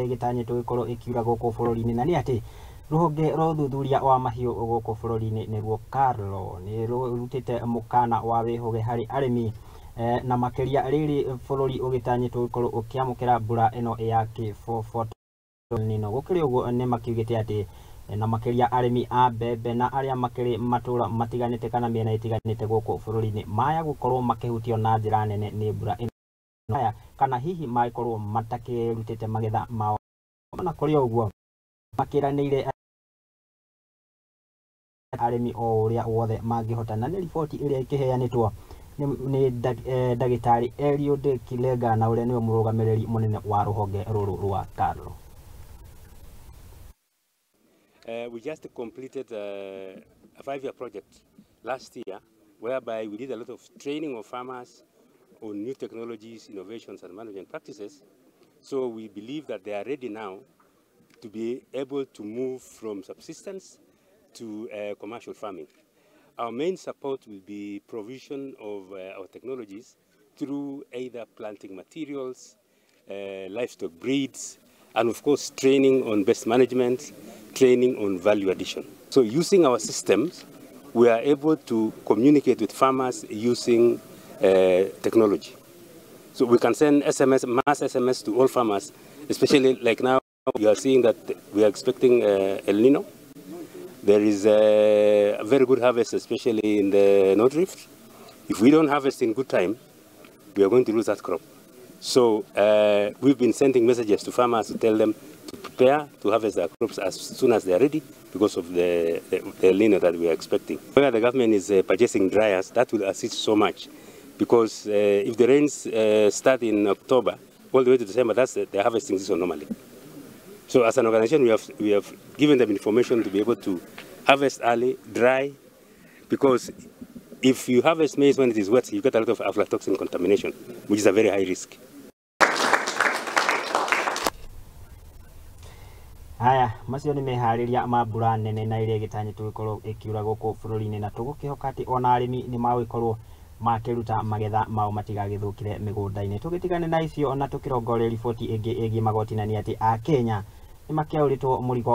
Ĩgĩtanyĩtwo gũkorwo ĩkiura gũkũ bũrũri-inĩ, na nĩ atĩ rũhonge rwa ũthuthuria wa mahiũ gũkũ bũrũri-inĩ nĩruo KALRO nĩ rũrutĩte mũkana wa wĩhũge harĩ arĩmi, na makĩria rĩrĩ bũrũri ũgĩtanyĩtwo gũkorwo ũkĩamũkĩra mbura ĩno ya kĩboboto nino. Gũkĩrĩ ũguo nĩ makiugĩte atĩ na makĩria arĩmi a mbembe na arĩa makĩrĩ matũra matiganĩte kana mĩena ĩtiganĩte gũkũ bũrũri-inĩ maya gũkorwo makĩhutio na njĩra nene nĩ mbura ĩno aya, kana hihi magĩkorwo matakĩrutĩte magetha mao. Ona kũrĩ ũguo makĩranĩire arĩmi o ũrĩa wothe mangĩhota, na nĩ riboti ĩrĩa ĩkĩheanĩtwo nĩ ndagĩtarĩ Eliud Kilenga, na ũrĩa nĩwe mũrũgamĩrĩri mũnene wa rũhonge rũrũ rwa KALRO. We just completed a 5-year project last year, whereby we did a lot of training of farmers on new technologies, innovations, and management practices. So we believe that they are ready now to be able to move from subsistence to commercial farming. Our main support will be provision of our technologies through either planting materials, livestock breeds, and of course training on best management, training on value addition. So using our systems, we are able to communicate with farmers using technology. So we can send SMS, mass SMS to all farmers, especially like now you are seeing that we are expecting El Nino. There is a very good harvest, especially in the North Rift. If we don't harvest in good time, we are going to lose that crop. So we've been sending messages to farmers to tell them to prepare to harvest their crops as soon as they are ready because of the El Nino that we are expecting. Where the government is purchasing dryers, that will assist so much, because if the rains start in October all the way to December, that's the harvesting season normally. So as an organization, we have given them information to be able to harvest early, dry, because if you harvest maize when it is wet, you get a lot of aflatoxin contamination, which is a very high risk. Haya, macio nĩ meharĩria ma mbura nene na ĩrĩa ĩgĩtanyĩtwo gũkorwo ĩkiura gũkũ bũrũri-inĩ, na tũgũkĩhoka atĩ ona arĩmi nĩ magũgĩkorwo makĩruta magetha mao matigagĩthũkire mĩgũnda-inĩ. Tũgĩtigane na icio na tũkĩrongoreria riboti ĩngĩ ĩgiĩ magoti, na nĩ atĩ Akenya nĩ makĩaũrĩtwo mũrigo